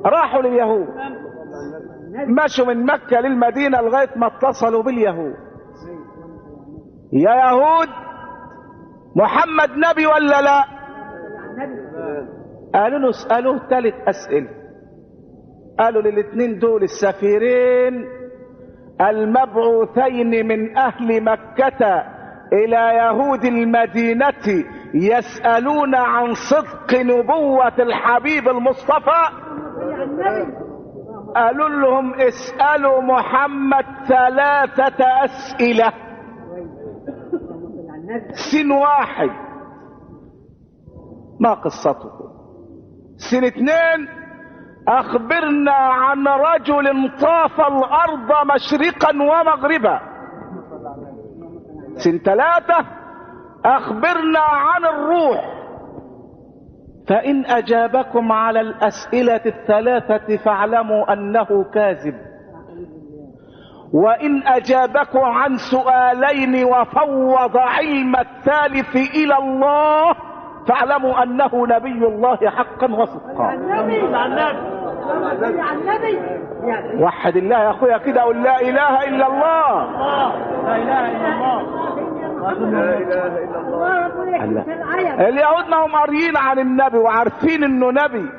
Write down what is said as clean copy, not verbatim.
راحوا لليهود، مشوا من مكة للمدينة لغاية ما اتصلوا باليهود. يا يهود، محمد نبي ولا لا؟ قالوا له اسألوه 3 أسئلة. قالوا للاثنين دول السفيرين المبعوثين من أهل مكة إلى يهود المدينة يسألون عن صدق نبوة الحبيب المصطفى، قالوا لهم اسألوا محمد 3 أسئلة. سن 1 ما قصته؟ سن 2 أخبرنا عن رجل طاف الأرض مشرقا ومغربا. سن 3 أخبرنا عن الروح. فإن أجابكم على الأسئلة 3 فاعلموا أنه كاذب، وإن أجابكم عن 2 وفوض علم الثالث إلى الله فاعلموا أنه نبي الله حقا وصدقا. وحد الله يا أخويا كده، قل لا إله إلا الله. لا إله إلا الله. لا اله الا الله. اليهود ما هم قاريين عن النبي وعارفين انه نبي،